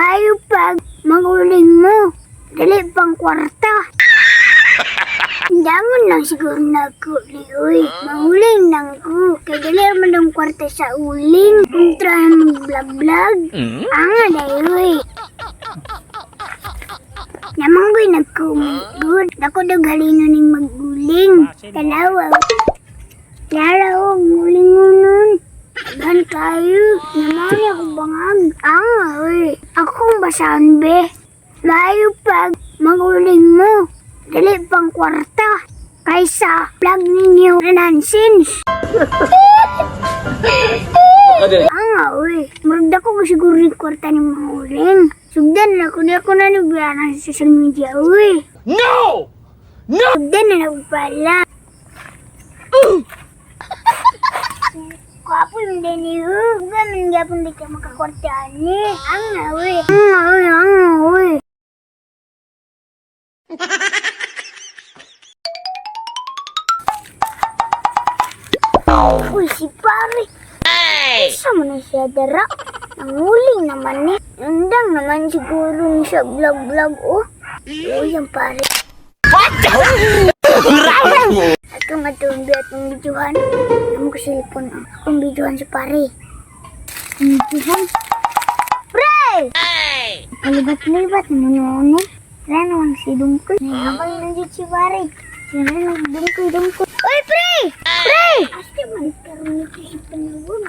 Maayo pag maguling mo. Dali pang kwarta. Damon lang siguro na ako, Lioy. Mahuling lang ko. Kay dali man ang kwarta sa uling. Kontra mag-vlog-vlog. Anga dayoy. Namanggoy nagkumigod. Dako daw halino ning maguling. Tanawa. Laraw, nguling nun. Daghan kayo. Namang ako bangag. Anga, oy. Akong basahan, be. Maayo pag maguling mo. Dali pang kwarta. Kaysa vlog ninyo na nonsense. Anga, oy. Murag dako ko siguro yung kwarta ni mga uling. Sugdan na ko, di ako na nagbiyaran sa social media, uy. No! No! Sugdan na lang pala. Kapo yung dini, uy. Gamin gapon di ka makakwarta ni. Anga, uy. Anga, uy. Anga, uy. Uy, si pare. Isa mo na siya dara. Nanguling naman ni. Undang naman siguro ni siya vlog-vlog, oh. Uy, ang pare. At kung matumbi at ang videohan, alam ko cellphone, oh. Akong videohan si pare. Ang videohan. Pre! Palibat-libat naman ano. Wala naman si Dungkoy. Nahihapal na dyan si pare. Sila na Dungkoy, Dungkoy. Uy, pre! Pre! Asti man, karoon nito si Panawag.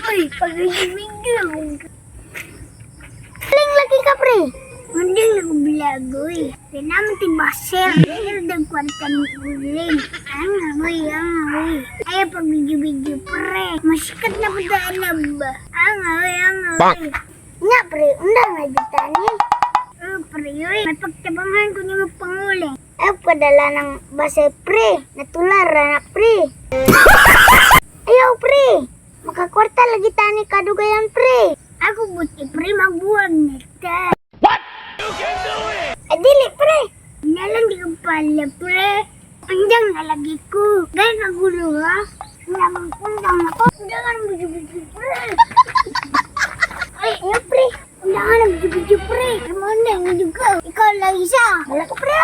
Uy, pag-video. Galing lagi ka, pre. Hindi na ko vlog, uy. Kaya naman ti baser. Dahil dag kwarta ni uling. Ang amoy, ang amoy. Ay, pag video-video, pre. Masikat na po daan na ba? Ang amoy, ang amoy. Nga, pre. Unda nga dito ni. Oh, pre, uy. May pagtabangan ko niyo panguli. Ay, padala ng base, pre. Natular, anak, pre. Ayaw, pre. Makakwarta lagi tani kadugayan, pre. Ako buti, pre, magbuwag nita. What? You can do it! Ay, dili, pre. Nalang di ko pala, pre. Andang nalagi ko. Gaya kagulo, ha? Lamang undang ako. Undangan mo video pre. Ay, ayaw, pre. Undangan ang video pre. Ano undang video ko? Ikaw lang isa. Wala ko, pre.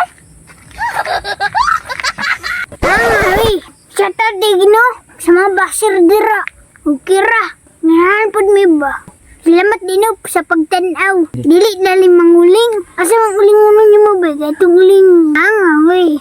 Ah, uy. Shout out di gino sa mga baser dira. Ukira. Ngahan pod mi ba? Salamat dinop sa pagtanaw. Dili na manguling. Asa mang uling mo nyo mo ba? Itong uling. Ah, uy.